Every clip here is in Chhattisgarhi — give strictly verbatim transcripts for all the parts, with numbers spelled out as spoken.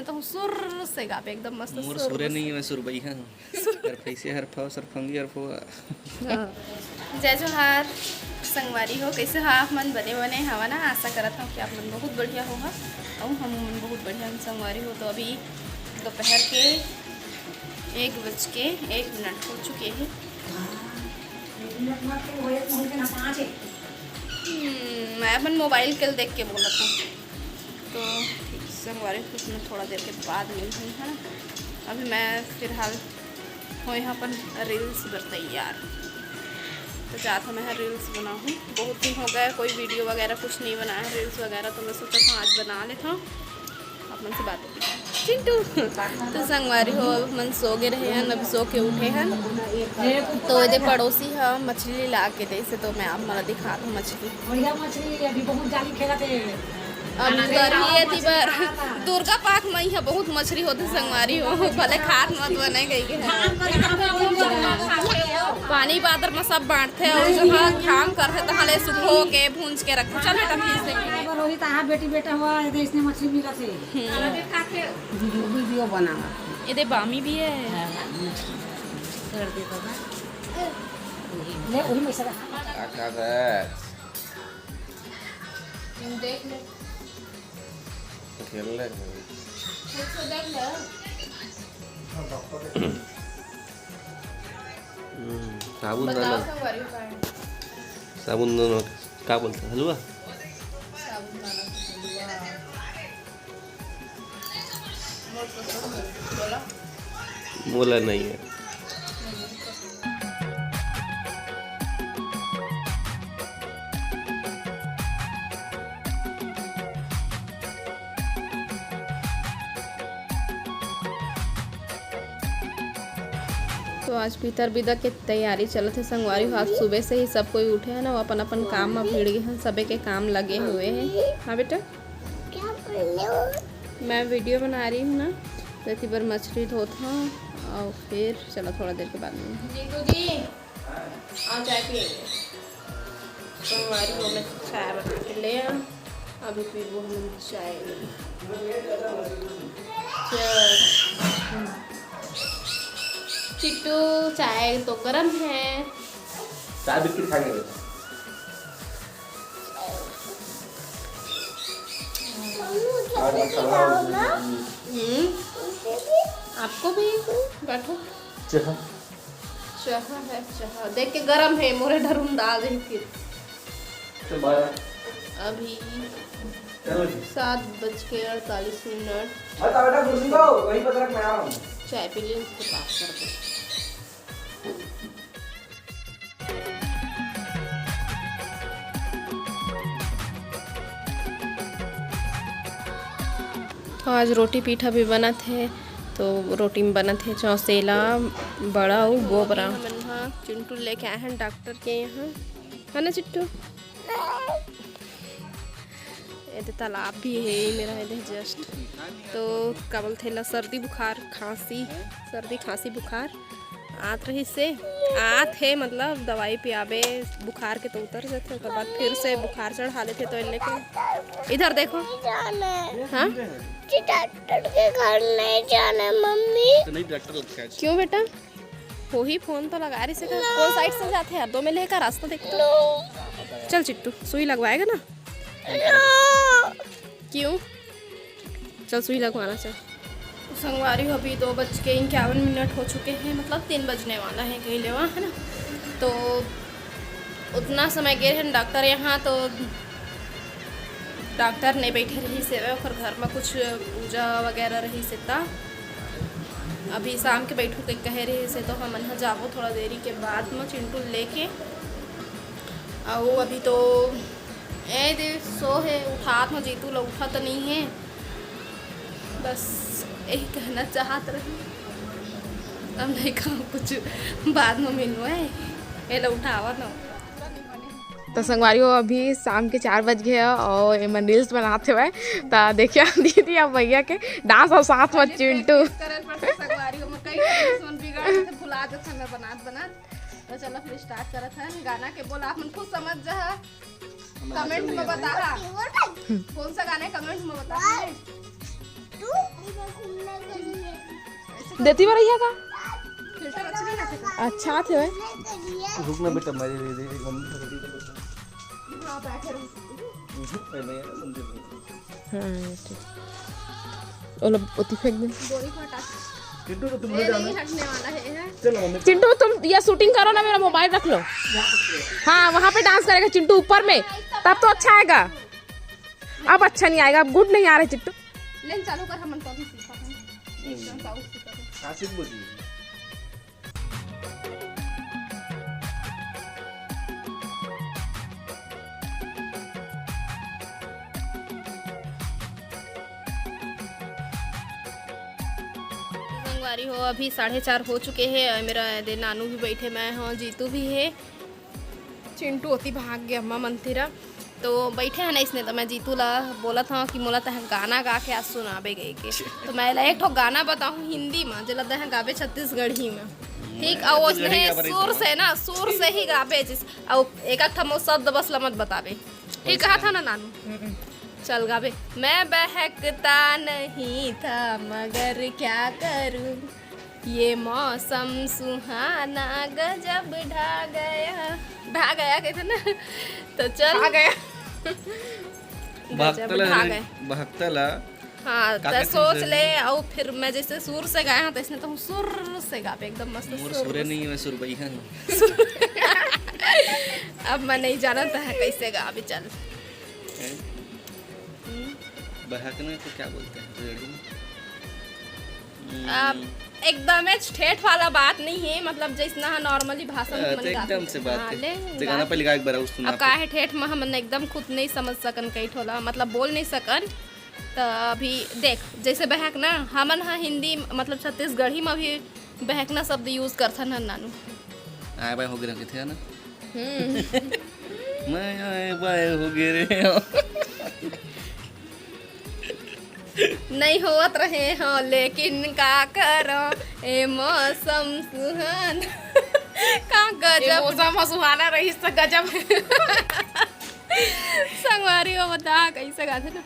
तो सुर से गाबे, एकदम मस्त मोर सुर सुरे मस्त। नहीं है, मैं सुरबई हूँ। हर फैसे हर फव, सरफंगी हर फवा। हाँ। जय जोहार संगवारी हो, कैसे हो आप मन? बने बने हवा ना? आशा करत हूँ कि आप मन बहुत बढ़िया हो हा। अउ हम मन बहुत बढ़िया हम संगवारी हो। तो अभी दोपहर के एक बज के एक मिनट हो चुके हैं। हम्म, मैं अपन मोबाइल के देख के बोलत हूँ। तो ठीक संगवारी, कुछ मैं थोड़ा देर के बाद मिलहूँ, है ना। अभी मैं फिलहाल होए हूँ अपन रील्स बर तैयार। तो जात हूँ मैं रील्स बनाहूँ। बहुत दिन हो गया कोई वीडियो वगैरह कुछ नहीं बनाया है, रील्स वगैरह, तो मैं सोचा था आज बना लेता हूँ। आप मन से बात चिंटू। तो संगवारी हो, अब मन सो गे रहे हन, अभी सो के उठे हन। तो एदे पड़ोसी ह मछली ला के देसे, तो मैं आप मन ला दिखात हूँ मछली। बढ़िया मछली, अभी बहुत जाली खेलत हे। अब उधर ही एती बर दुर्गा पाक म इहाँ बहुत मछली होथे संगवारी हो, भले खात मत बने गई के है। पानी बादर म सब बांटथे अउ जहाँ घाम करथे तहाँ ले सुखो के भूंज के रखथे। चल बेटा, भीज दे। रोहित, हाँ बेटी बेटा हुआ है, तो इसने मछली मिला थे। वीडियो बनावा। एदे बामी भी है। हाँ, मछली कर दे बाबा। ले, वही में से रख। आकाश। देख ले। खेल ले। कुछ तो देख ले। हम्म, साबुन बताओ दाना। संगवारी का है? साबुन दाना। का बोलथे? हलवा? साबुन दाना के हलवा। मोर पसंद है। बोला। मोला नहीं है। तो आज पितर बिदा के तैयारी चलत हे संगवारी हो। आज सुबह से ही सब कोई उठे हे ना, वो अपन अपन काम में भिड़ गए हैं, सबे के काम लगे हुए हैं। हाँ बेटा, क्या कर रहे हो? मैं वीडियो बना रही हूँ ना, तो एती बर मछली धोत हूँ और फिर चलो थोड़ा देर के बाद में। जीतू जी, आओ चाय पिएंगे। संगवारी हो, मैं चाय बना के ले आऊँ, अभी पीबो हम चाय। चाय। चिट्टू, चाय तो गरम है। चाय बिस्किट खाएंगे बेटा। हम्म, आपको भी बैठो। चाह। चाह है, चाह देख के गरम है, मोरे डरून डाल रही फिर। तो बाय। अभी चलो जी। सात बज के अड़तालीस मिनट। अच्छा बेटा, कुर्सी दो, वहीं पर रख, मैं आ रहा हूँ। चाय पी ली, उसके बाद कर दो। तो आज रोटी पीठा भी बनत हे, तो रोटी में बनत हे चौसेला, बड़ा अउ गोबरा। हमन ह चिंटू लेके आए हैं डॉक्टर के यहाँ, है ना चिट्टू? ये तो तालाब भी है मेरा, ये just। तो का बोलथे ला, सर्दी बुखार खांसी, सर्दी खांसी बुखार आत रहिस हे, आत हे, मतलब दवाई पियाबे बुखार के तो उतर जाथे, ओकर बाद फिर से बुखार चढ़ा लेथे। तो लेके इधर देखो। नहीं जाना है। हाँ? जी, डॉक्टर के घर नहीं जाना है, मम्मी। तो नहीं, डॉक्टर लगता है। क्यों बेटा? वही फोन तो लगा रही से, कौन साइड से जाते हैं यार, दो में लेकर रास्ता देखते। चल चिट्टू, सुई लगवाएगा ना? क्यों? चल सुई लगवाना चल। संगवारी हो, अभी दो बज के इक्यावन मिनट हो चुके हैं, मतलब तीन बजने वाला है कहीं लेवा, है ना। तो उतना समय गए हैं डॉक्टर यहाँ, तो डॉक्टर नहीं बैठे रहिस हे, ओकर घर में कुछ पूजा वगैरह रहिस हे, त अभी शाम के बैठू के कहे रहिस हे, तो हमन ह जाबो थोड़ा देरी के बाद में चिंटू लेके। अउ अभी तो ए दे सो हे, उठात म जीतू ल उठत नहीं है। बस यही कहना चाहत रही। अब नहीं कहूँ कुछ, बाद में मिलवे, एला उठावा ना। तो संगवारी हो, अभी शाम के चार बज गए हे और एमन reels बनात हवय। त देखिए दीदी अब भैया के dance और साथ में चिंटू। संगवारी हो, मैं कई reels मन बिगाड़ के भुला देत हन मैं बनात बनात। तो चलो फिर start करत हन। गाना के बोल आप मन खुद समझ जा, comment में बताहा। कौन सा गाना है comment में बताहा। देती बरैया का? फिल्टर अच्छा नहीं लगता। अच्छा थे भाई। रुकना बेटा, मैं दे दे, मम्मी से दे दे। हाँ, बैठे रहो। हम्म, मैं, मैं, मैं, मैं, हाँ, ठीक। ओला ओती फेंक दे। बोरी को हटा। चिंटू, तो तुम ये ले जाना। नहीं हटने वाला है, है? चलो, मम्मी। चिंटू, तुम ये शूटिंग करो ना, मेरा मोबाइल रख लो। हाँ, वहाँ पे डांस करेगा चिंटू ऊपर में, तब तो अच्छा आएगा। अब अच्छा नहीं आएगा, अब गुड नहीं आ रहा है चिंटू। लेन चालू कर, हमन तो अभी सीखा है। एकदम चालू सीखा है। आशिक बोलिए। संगवारी हो, अभी साढ़े चार हो चुके हैं और मेरा दे नानू भी बैठे, मैं हूँ, जीतू भी है। चिंटू ओती भाग गया अम्मा मन तीरा। तो बैठे हैं ना इसने, तो मैं जीतू ला बोला था कि मोला तह गाना गा के आज सुनाबे गए के। तो मैं ला एक ठो गाना बताऊँ हिंदी में, जेला तह गाबे छत्तीसगढ़ी में। ठीक, और छत्तीसगढ़ी उसने गा बड़ी सुर था। से ना, सुर से ही गाबे जिस, और एक आध ठो शब्द बस ला मत बताबे। ठीक कहा था ना नानू? चल गाबे। मैं बहकता नहीं था मगर क्या करूं, ये मौसम सुहाना गजब ढा गया। ढा गया कहते ना, तो चल। ढा गया। गजब बहकता ला ढा रे, गया। बहकता ला। हाँ, काका तो सोच ले, और फिर मैं जैसे सुर से गाया हूँ, तो इसने तो हम सुर से गाबे, एकदम मस्त मोर सुर सुरे से। नहीं, मैं सुरबई हूँ। अब मैं नहीं जानत है कैसे गाबे, चल। हैं? बहकने को क्या बोलते हैं रेड़ी में? हम्म। अब एकदम ठेठ वाला बात नहीं है, मतलब जैसना है normally भाषा में हाँ, मन तो गात एकदम होथे। से बात हाँ, है। ले, ते गाना गात। पहले गा एक बार, उस सुना अब का है ठेठ में हमन एकदम खुद नहीं समझ सकन कई ठोला, मतलब बोल नहीं सकन। तो अभी देख, जैसे बहकना, हमन हा हिंदी, मतलब छत्तीसगढ़ी में भी बहकना शब्द use करथन हन नानू। आए बाय हो गे रहे थे ना। हम्म। मैं आए बाय हो गे रहे। नहीं होत रहे हो, लेकिन का करो, ए मौसम सुहाना। का ए गजब मौसम ह सुहाना रहिस त गजब। संगवारी हो, बता कैसे गाथे ना।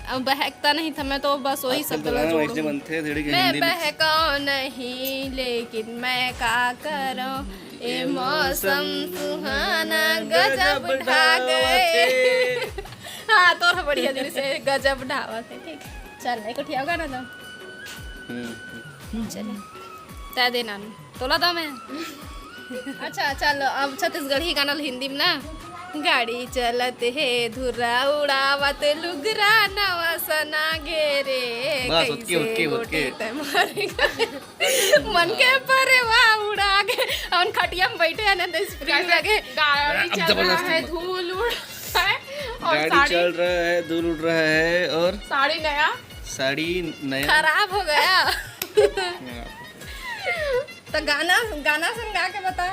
अब बहकता नहीं था, मैं तो बस वही आजकल शब्द तो ला गाना जोड़ूं। वैसे बनते हैं, थोड़ी के मैं हिंदी में। बहकाओ नहीं, लेकिन मैं का करो, ए मौसम सुहाना गजब ढा गए। हाँ, तोर बढ़िया दिन से गजब ढावत है, ठीक। चल, एक ठिया गाना दो। हम्म। चले, तय दे नानू, तोला दो मैं। अच्छा, चल, अब छत्तीसगढ़ी गाना ल हिंदी में ना। गाड़ी चलत हे धुर्रा उड़ावत लुगरा नवा सना गे रे, बस, ओतके, कैसे ओतके, गोटे ओतके। तय मारे गा। मन के परेवा उड़ा के, अपन खटिया में बैठे हैं ना, तो spring कैसे लगे। गाड़ी अब चल रहा जबरदस्ती है, मत। धूल उड़ रहा है और गाड़ी साड़ी चल रहा है, धूल उड़ रहा है और साड़ी नया। साड़ी नया। खराब हो गया। हाँ। तो गाना, गाना सुन गा के बता।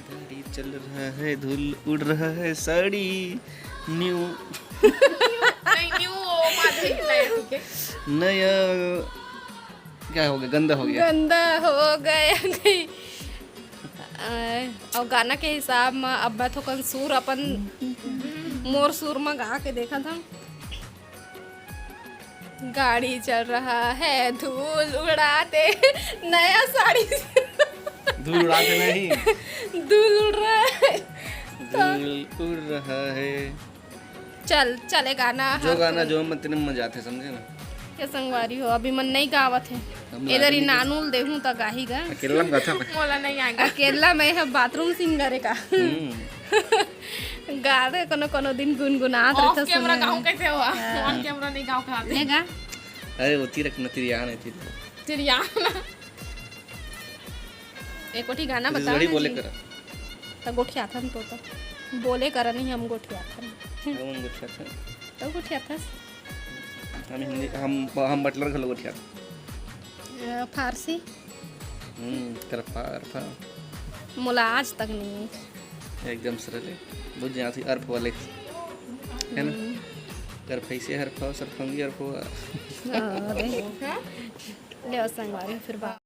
गाड़ी चल रहा है, धूल उड़ रहा है, साड़ी न्यू। नहीं, न्यू वो बात है, नया, ठीक है। नया क्या हो गया? गंदा हो गया। गंदा हो गया। अ, और गाना के हिसाब में अब मैं थोकन सुर अपन मोर सुर में गा के देखा था। गाड़ी चल रहा है, धूल उड़ाते, नया साड़ी। धूल उड़ाते नहीं। धूल उड़ रहा है। धूल उड़ रहा है। चल, चले गाना, जो हाँ, गाना सुन। जो मन तेने मजा आते, समझे ना? के संगवारी हो, अभी मन नहीं गावत है। हम इधर लागे ही नहीं नानू ल देहूं त गाही गा। अकेला में गाथा मैं। मोला नहीं आएगा। अकेला में है, bathroom singer है का? हम्म। गा दे, कोनो, कोनो दिन गुनगुनात off रहता camera सुने। गाऊं कैसे हुआ? हाँ। On camera नहीं गाऊं कहा ले गा। अरे, वो तिरक न तिरियान है, तिरक। तिरियान। एक कोठी गाना बता ना बोले जी। करा। त गोठियाथन तो, तो। बोले करा नहीं, हम गोठियाथन। हम गोठियाथन। तो गोठियाथस। हम हिंदी, हम, हम बटलर घलो गोठियाथन। अ, फारसी? हम्म, करफा, अरफा। मोला आज तक नहीं है। एकदम सरल है। बुझ जाती अर्फ वाले। है ना? हम्म। करफैसे हरफा, सरफंगी अरफा। हाँ, अरे। ले आओ संगवारी, फिर बात।